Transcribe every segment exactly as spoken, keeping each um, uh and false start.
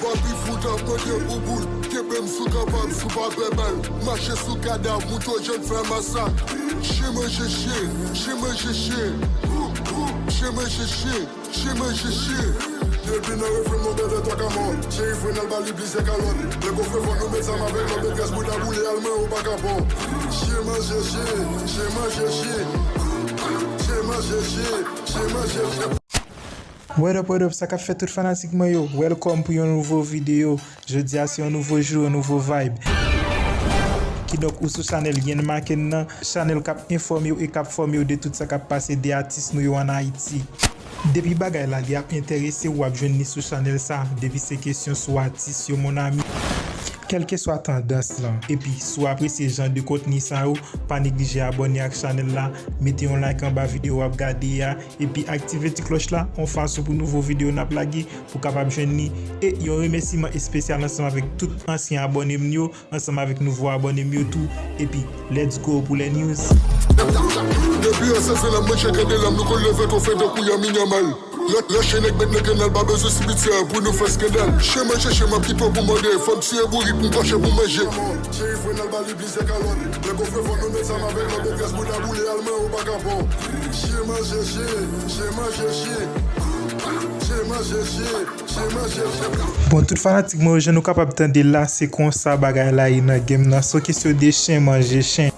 Papi fout ap mande pou boul, kenbe m sou kanpa m sou papè bal. Mache sou kadav, moute w jèn fè masak. Chyen manje chyen, chyen manje chyen. Chyen manje chyen, chyen manje chyen. Depi nan refren m, nou bèlè twa kamò. Cheri fren al ba li plizyè kalòt. Lè gon fè fò nou met zam avèk lòt, betrès bouda boule al mwen ou pa ka pò. Chyen manje chyen, chyen manje chyen. Chyen manje chyen, chyen manje chyen. What up, what up, sa k ap fèt tout fanatik mwen yo? Welcome pou yon nouvo videyo. Jodi a se yon nouvo jou, yon nouvo vibe. Kidonk, ou sou chanèl Yen Maken nan, chanèl k ap enfòme w e k ap fòme w de tout sa k ap pase de atis nou yo ann Ayiti. Depi bagay la li ap enterese w, w ap jwenn li sou chanèl sa. Depi se kesyon sou atis yo, mon ami. Kèlkeswa tandans lan, epi si w apresye jan de kontni sa yo, pa neglije abòne ak chanèl la, mete yon like anba videyo w ap gade a, epi aktive ti klòch la, yon fason pou nouvo videyo n ap lage, pou kapab jwenn li. E yon remèsiman espesyal ansanm avèk tout ansyen abòne m yo, ansanm avèk nouvo abòne m yo tou. Epi, let's go pou les news. Depi an sèz lan mwen cheke de lòm nou konn leve kou fè tankou yon minyamal. Lè, lè chen nèg met nan kanal, pa bezwen simityè pou nou fè skandal. Chen manje chen, m ap kite w pou mòde. Fò m tiye bourik, m kòche pou manje. Cheri fren al ba li plizyè kalòt. Lè gon fè fò nou met zam avèk lòt, betrès bouda boule al mwen ou pa ka pò. Chyen manje chyen, chyen manje chyen. Chyen manje chyen, chyen manje chyen. Bon, tout fanatik mwen yo, jan nou kapab tande la, se konsa bagay la ye nan game nan. Se yon kesyon de chen manje chen.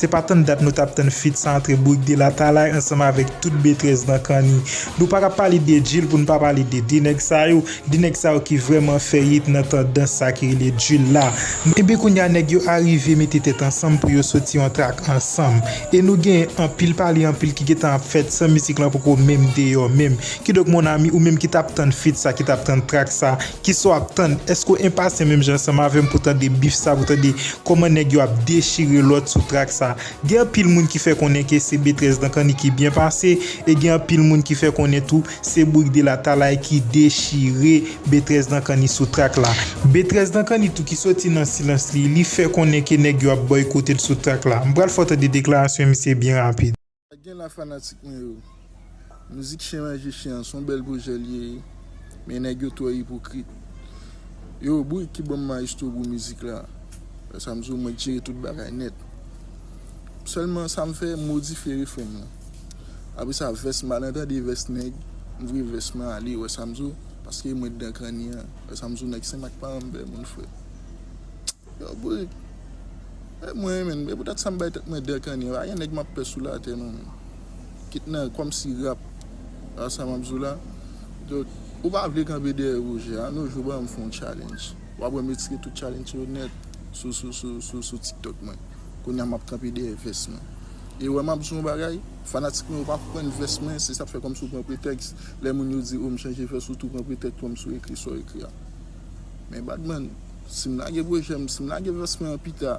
Se pa tann dat nou t ap tann feat sa antre Bourik de la Talay ansanm avèk tout betrès nan kanni. Nou pa ka pale de Jil pou n pa pale de de nèg sa yo, de nèg sa yo ki vrèman fè hit nan tandans sa ki rele drill la. Enben kounye a nèg yo arive mete tèt ansanm pou yo soti yon track ansanm. E nou gen anpil pale anpil ki gentan ap fèt san mizik lan poko menm deyò menm. Kidonk mon ami, ou menm ki t ap tann feat sa, ki t ap tann track sa, kisa w ap tann? Èske w enpasyan menm jan ansanm avè m pou tande beef sa, pou tande kòman nèg yo ap dechire lòt sou track sa? Gen anpil moun ki fè konnen ke se Betrès nan Kanni ki byen pase, e gen anpil moun ki fè konnen tou se Bourik de la Talay ki dechire Betrès nan Kanni sou track la. Betrès nan Kanni tou ki soti nan silans li, li fè konnen ke nèg yo ap bòykote l sou track la. M pral fè w tande deklarasyon misye byen rapid. Gen la fanatik mwen yo. Mizik chen manje chen an, se yon bèl pwojè li ye, men nèg yo twò ipokrit. Yo, Bourik ki ban m maestro pou mizik la. Wè sa m di w, mwen k jere tout bagay nèt. Sèlman sa m fè, m modifye refren m nan. Apre sa, vès m, m al tande vès nèg, m voye vès mwen ale, wè sa m di w, paske mwen t dan kanni an. Wè sa m di w, nèg Senmak pa janm pè moun, frè. Yo, Bourik. E mwen, menm, e poutèt sa m bay tèt mwen dan kanni an, pa gen nèg m ap pè sou latè non, menm. Kit nan, kòmsi rap, a sa m ap di w la. Donk, ou pa vle kanpe dèyè pwojè a, non, jodi a m fè yon challenge. W ap wè m retire tout challenge yo nèt sou, sou, sou, sou, sou TikTok mwen. Kounye a m ap kanpe dèyè vès mwen. E wè m ap di w yon bagay, fanatik mwen yo pa konprann vès mwen, se sa k fè kòmsi w pran pretèks. Lè moun yo di, o, m chanje vès ou tou pran pretèks kòmsi w ekri sa w ekri a. Men Badman, si m lage pwojè m, si m lage vès mwen an pita,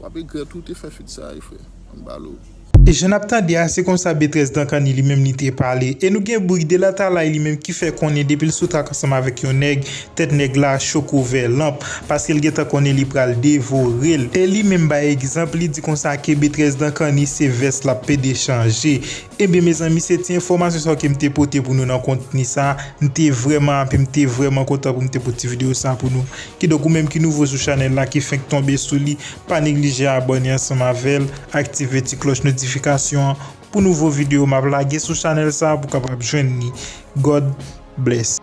w ap regrèt ou te fè feat sa a, wi, frè. Ann balo. E jan n ap tande a, se konsa Betrès nan Kanni li menm li te pale. E nou gen Bourik de la Talay li menm ki fè konnen depi l sou track ansanm avèk yon nèg, tèt nèg la cho kou vè lanp, paske l gentan konnen li pral devore l. E li menm bay egzanp, li di konsa ke Betrès nan Kanni se vès l ap pede chanje. Ebyen mezanmi, se ti enfòmasyon sa yo ke m te pote pou nou nan kontni sa. M te vrèman happy, m te vrèman kontan pou m te pote ti videyo sa pou nou. Kidonk ou menm ki nouvo sou chanèl la, ki fenk tonbe sou li, pa neglije abòne ansanm avè l, aktive ti klòch notifikasyon an pou nouvo videyo m ap lage sou chanèl sa pou w kapab jwenn li. God bless.